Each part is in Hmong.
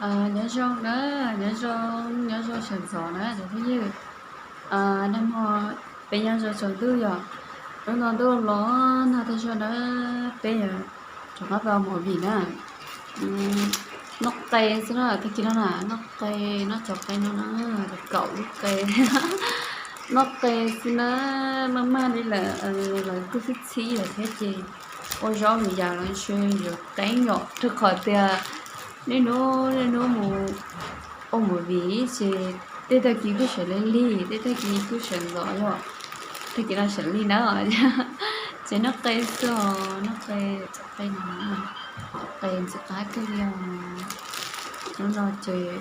Nyob zoo na, nyob zoo, nyob zoo sawv ntxov na cov phooj ywg. Nag hmo peb nyob zoo tsaus ntuj yom, hnub no ntuj los nag tag zog na, peb yuav rov qab pais ua movie na. Noj qe xwb na, tag kis no na noj qe, noj cov qe no na, kaum lub qe. Noj qe xwb na, maj maj li lawm, lawv kuj txhib txhib lawm thiab ces ua zaub ua yam los ntshe yuav qeeb yom, rau qhov tias niaj hnub niaj hnub mus ua movie ces tej tag kis kuj sawv lig lig, tej tag kis kuj sawv ntxov yom, tag kis no sawv lig na. Ces noj qe xwb os, noj qe, cov qe no, qe ntxim qab kawg li os. Hnub no ces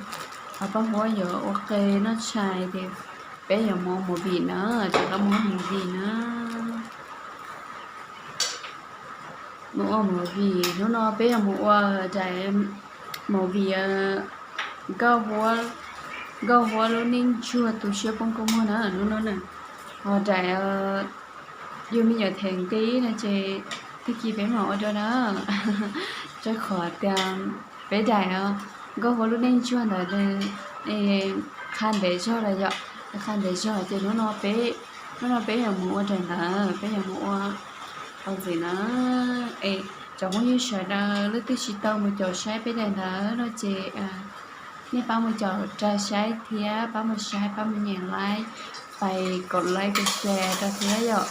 Paj Huab yuav ua qe noj tshais ces peb yuav mus ua movie na, rov qab mus ua movie na. Mus ua movie, hnub no peb yuav mus ua daim movie Nkauj Huab, Nkauj Huab lub neej ntsuag tu siab poob kua muag na hnub no na. Ho daim yug me nyuam them nqi no ces tag kis peb mam ua dua na. Rau qhov tias peb daim Nkauj Huab lub neej ntsuag ntawd qha ntev zog lawm yom, qha ntev zog ces hnub no peb, hnub no peb yuav mus ua daim ntawd, peb yuav mus ua ua ntxiv na. Es cov phooj ywg sawv daws leej twg tsis tau mus caum saib peb daim ntawd no ces nej pab mus caum rau saib thiab pab mus saib, pab mus nyem like, pab kom like kom share rau thiab yom.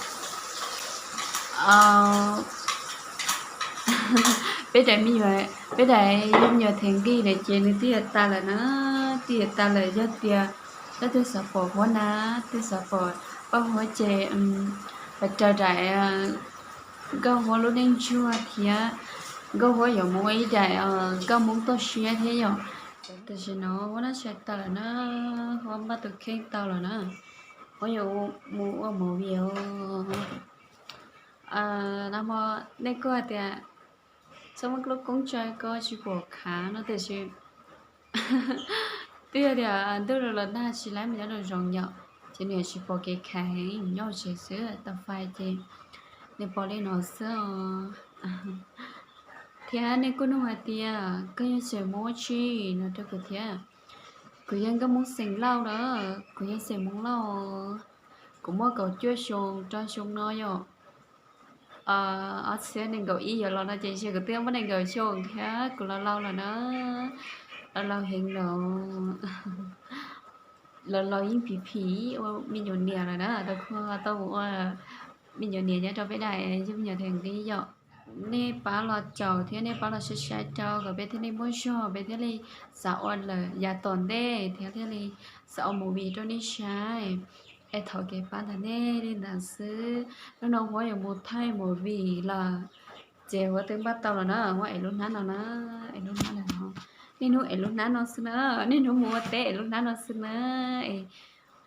Peb daim me nyuam, peb daim yug me nyuam them nqi na ces nws twb yuav tas lawm na, twb yuav tas lawm. Yog tias leej twg xav pom Huab na, twg xav pom Paj Huab ces pab raws daim Nkauj Huab lub neej ntsuag thiab Nkauj Huab yuav mus ua ib daim Nkauj Hmoob toj siab thiab yom. Tam sim no Huab noj tshais tau lawm na, Huab npaj tus kheej tau lawm na, Huab yuav mus ua movie os. Nag hmo nej kuj hais tias txhob muab lub koob tsa ko tsis pom khav no tiam sis twb yog tias ntuj los los nag tsis laib mus nyob rau zoov yom, ces nws tsis pom kev khav heev, nyob hauv tsev xwb, tau fais ces nws pom li no xwb os. Thiab nej kuj nug hais tias koj yog xeem Hmoob ua tsi no rau kuv thiab. Kuv yog Nkauj Hmoob xeem Lauj na, kuv yog xeem Hmoob Lauj. Kuv muaj kaum cuaj xyoo rau xyoo no yom. Ob txhiab nees nkaum ib yuav los no ces ntshe kuv twb muaj nees nkaum xyoo thiab, kuv laus laus lawm na, laus laus heev lawm. Laus laus yeej phim phim ua me nyuam niam lawm na, tau khuv tau mus ua me nyuam niam nyob rau peb daim yug me nyuam them nqi yom. Nej pab los caum thiab nej pab los saib saib rau kom peb thiaj li muaj zog, peb thiaj li xav ua lawm yav tom ntej thiab thiaj li xav ua movie rau nej saib. Es thov kev pab ntawm nej li ntawd xwb. Hnub no Huab yuav mus thaij movie lawm, ces Huab twb npaj tau los na, Huab ev lub hnab no na, ev lub hnab no, niaj hnub ev lub hnab no xwb na, niaj hnub mus ua teb ev lub hnab no xwb na. Es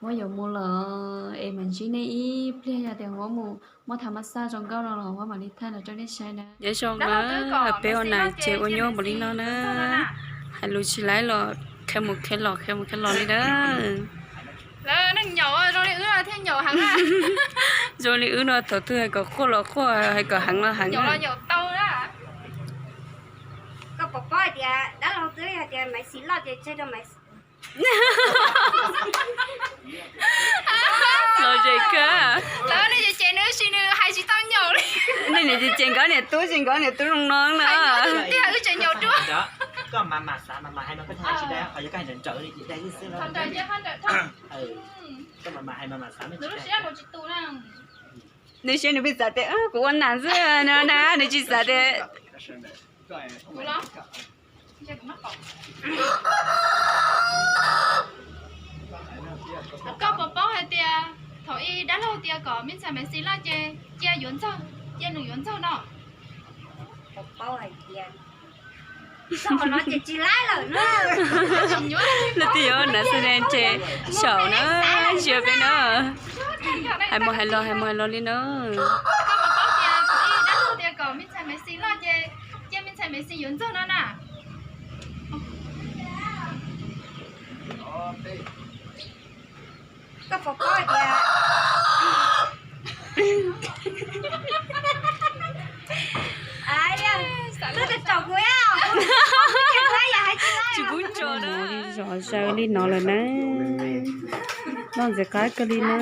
Huab yuav mus lawm es mam ntsib nej ib pliag, yog tias Huab mus muaj thav mab xaj zoo nkauj no los Huab mam li thaij los rau nej saib na. Nyob zoo na, peb ua nas ces ua nyuaj npaum li no na, hais lus tsis laib los qhia mus qhia los qhia mus qhia los li na. Zoo li wb no thaum twg hais kom quaj los quaj, hais kom heev los heev. Koj puas paub hais tias dab laug twb hais tias Maiv Xis loj ces tseg rau Maiv Xis. Los ze kawg. Lawv niam ces nws tsis, nws hais tsis tau nyaum li. Nej niam ces ces nkawd niam tub, ces nkawd niam tub zoo no na. Tiag, wb tseem nyaum dua. Nws siab nws pheej xav tias kuv ua nas xwb no na, nws tsis xav tias Koj puas paub hais tias thaum ub dab laug tias kom me ntxhais Maiv Xis loj ces cia yuav ntxawg, cia nws yuav ntxawg no? Puas paub hais tias no ces tsis laib lawm na. Leej twg yuav nas xwb ne ces saum na, ntsia peb na. Hais mus hais los, hais mus hais los li na. Koj puas paub tias thaum ub dab laug tias kom me ntxhais Maiv Xis loj ces cia me ntxhais Maiv Xis yuav ntxawg no na? Koj puas paub tias, koj tau tsaum kuv, kuv tsis pub Mov li zom zaws li no lawm na. Noj ntxim qab kawg li na.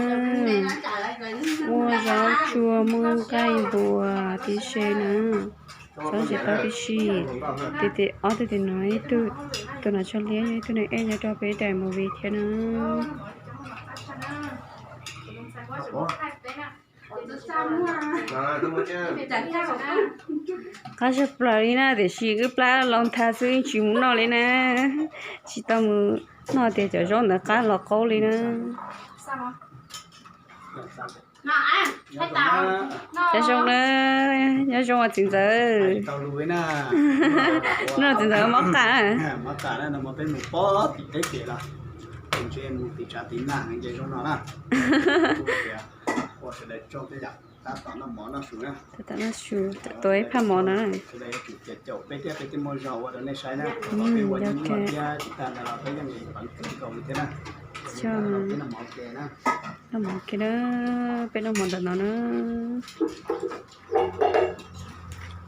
Muaj zaub tsuag, muaj nqaij npua, tib se na. Txhob tsis tau tib si. Tes tes ob tug tim no, ib tug tus no tsho liab, ib tug nws ej nyob rau peb daim movie thiab na. Qab tshaj plaws li na, tiam sis wb plab loo nthav xwb, tsis mus noj li na. Tsis tau mus noj tias cov zaub ntawd qab los qaub li na. Nyob zoo na, nyob zoo txiv ntxawm. Noj txiv ntxawm mob qab. Tab tom noj su, tua ib phaj mov no. Noj mov kiag na, peb noj mov ntawm no na.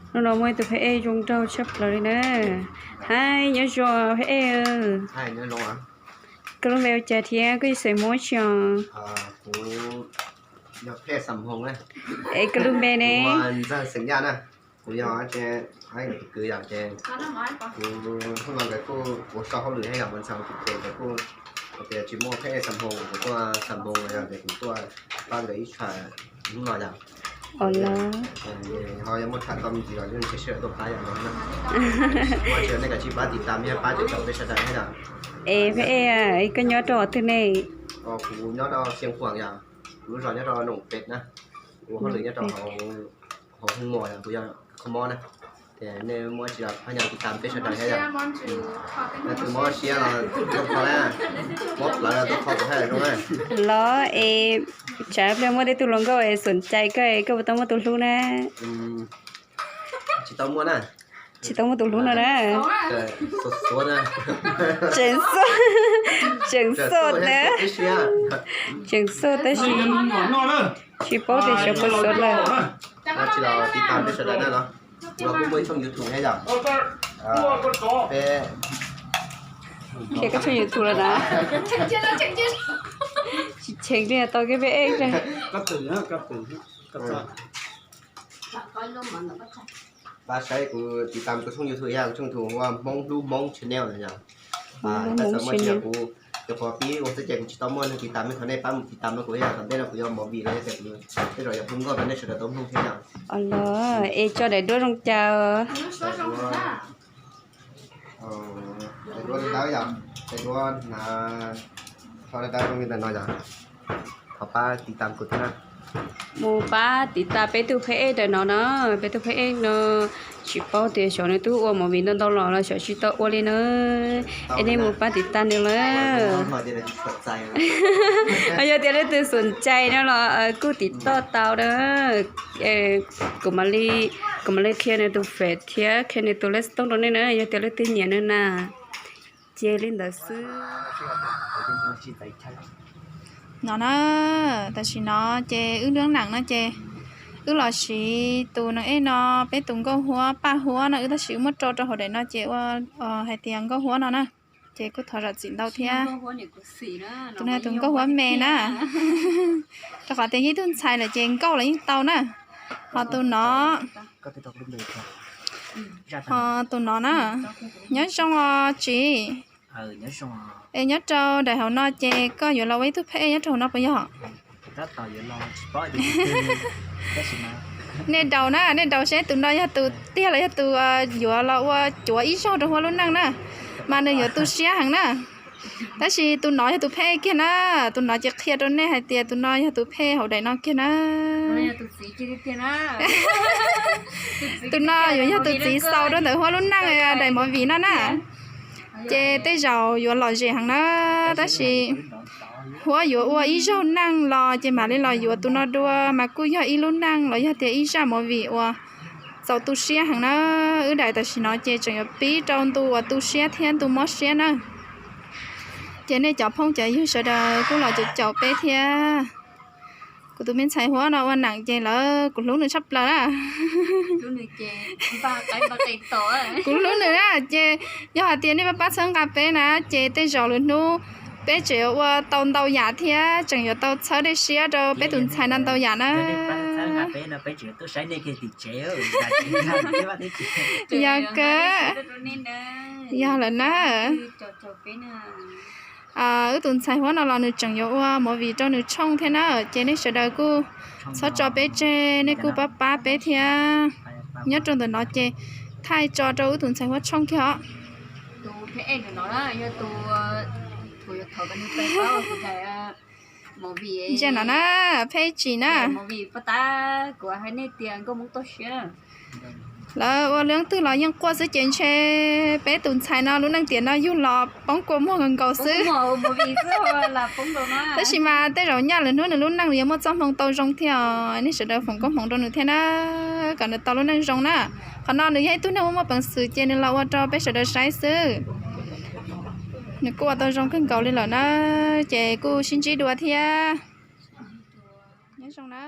Hnub no muaj ib tug phab ej zoo nraug tshaj plaws li na. Hais nyob zoo phab ej. Koj lub npe ua cas thiab koj xeem Hmoob tsi os? Es koj lub npe ne? Kuv yog tus kwv yom, ces kuv hnub no nkawd kuj ua sau hauj lwm thiab yom, mus ntxhais tus ces nkawd kuj hais tias tsis muaj phab ej xam hoo, kuv tuaj xam hoo los yog tias kuv tuaj pab nkawd ib tsam hnub no yom. Os los ho yog muaj tham tau me ntsis los yeej ntshe sawv daws tuaj pab yom no. Ua tsis nej kav tsij pab tiv tam yog pab cov caum peb sawv daws thiab yom. Es phab ej, koj nyob rau qhov twg ne? Kuv nyob rau Xeev Khuam yom, kuv lub zos nyob rau Noo Pem na, kuv ua hauj lwm nyob rau hauv Hoo Muas yom, kuv yog kho mob na. Ces nej muaj tsis los pab nyob tiv tam peb sawv daws thiab yom. Tus mob siab los tuaj kho na, mob plawv los tuaj kho kuv hais zoo na. Los es tsam pliag muaj tej tug hluas nkauj es xom cai koj, koj puas tau muaj tus hlub na? Tsis tau muaj na. Tsis tau muaj tus hlub no na. Tseem xauj, tseem xauj na. Tseem xauj tab sis tsis paub tias xyov puas xauj lawm. Tsis los tiv tam peb sawv daws na los. Kuv los kuj muaj ib tshooj YouTube thiab yom. Peb qhia koj tshooj YouTube los na. Tsis cheem li tau kiag peb ej. Pab saib kuv tiv tam kuv tshooj YouTube yom, kuv tshooj YouTube hu ua Hmoob Hlub Hmoob Channel no yom. Tab sis muaj tsis yog kuv, cov qhov pib ua xwb ces kuv tsis tau muaj neeg tiv tam, nej thov nej pab mus tiv tam rau kuv yom, tom ntej no kuv yuav movie los yog tias kuv tej zaum yuav hu nkauj rau nej sawv daws tau mloog thiab yom. Os los es tso daim duab zoo cas. Daim duab dawb yom, daim duab hnav, tso daim duab zoo li ntawm no yom. Thov pab tiv tam kuv thiab na. Mus pab tiv tam peb tug phab ej ntawm no na, peb tug phab ej no tsis paub tias xyov nws twb ua movie ntau ntau los los xyov tsis tau ua li na. Es nej mus pab tiv tam nws lawm. Yog tias leej twg xom cai no los kuj tiv toj tau na. Kuv mam li, kuv mam li qhia nws tus Face thiab qhia nws tus Lextooj rau nej na, yog tias leej twg nyiam nws na. Ces li ntawd xwb. No na, tam sim no ces wb lub neej no ces wb los siv tus neeg ej no, peb tus nkauj huab Paj Huab no, wb tab sis wb muab rau rau hauv daim no ces ua hais tias nkauj huab no na. Ces kuj thov zam txim ntau thiab. Tus no tus nkauj huab me na. Rau qhov tias yeej ib tug ntxhais lawm ces nkauj los yeej tau na. Ho tus no, ho tus no na, nyob zoo os tsis. Es nyob rau daim hauv no ces koj yuav los ua ib tug phab ej nyob rau hauv no puas yog? Nej daus na, nej daus seb tus no yog tus tiag los yog tus yuav los ua cuav ib zaug rau huab lub neej na, mas nws yuav tu siab heev na. Tab sis tus no yog tus phab ej kiag na, tus no ces qhia rau nej hais tias tus no yog tus phab ej hauv daim no kiag na. Tus no yuav yog tus txiv xaus rau ntawm huab lub neej daim movie no na. Ces tej zaum yuav lom zem heev na, tab sis huab yuav ua ib zaug neej los ces mam li los yuav tus no dua, mas kuj yog ib lub neej los yog tias ib zaj movie uas txaus tu siab heev na. Wb daim tam sim no ces tseem yuav pib rau ntu uas tu siab thiab ntu mob siab na. Ces nej cov phooj cov ywg sawv daws kuj los caum caum peb thiab. Kuv tus me ntxhais Huab no ua neeb ces lawv kuv hlub nws tshaj plaws na. Kuv hlub nws na ces yog hais tias nej pab pab txhawb nqa peb na ces tej zaum lwm hnub peb tseem yuav ua tau ntau yam thiab tseem yuav tau txhawb dej siab rau peb tus ntxhais no ntau yam na. Yog kawg, yog lawm na. Wb tus ntxhais Huab no los nws tseem yuav ua movie rau nws tshooj thiab na ces nej sawv daws kuj txhob tso peb tseg, nej kuj pab pab peb thiab. Nyob rau ntawm no ces thaij tso rau wb tus ntxhais Huab tshooj kiag os. Ntsia no na, phej tsim na. Lawv ua leej twg los yeej quaj xwb ces ntshe peb tus ntxhais no lub neej tiam no yug los poob kua muag nkaus xwb. Tab sis mas tej zaum nyaj lwm hnub nws lub neej nws yuav muaj txoj hmoo tau zoo thiab os. Nej sawv daws foom koob hmoov rau nws thiab na, kom nws tau lub neej zoo na. Qhov no nws yog ib tug neeg muaj muaj peev xwm ces nws los ua rau peb sawv daws saib xwb. Nws kuj ua tau zoo kawg nkaus li lawm na, ces kuj sib ntsib dua thiab. Nyob zoo na.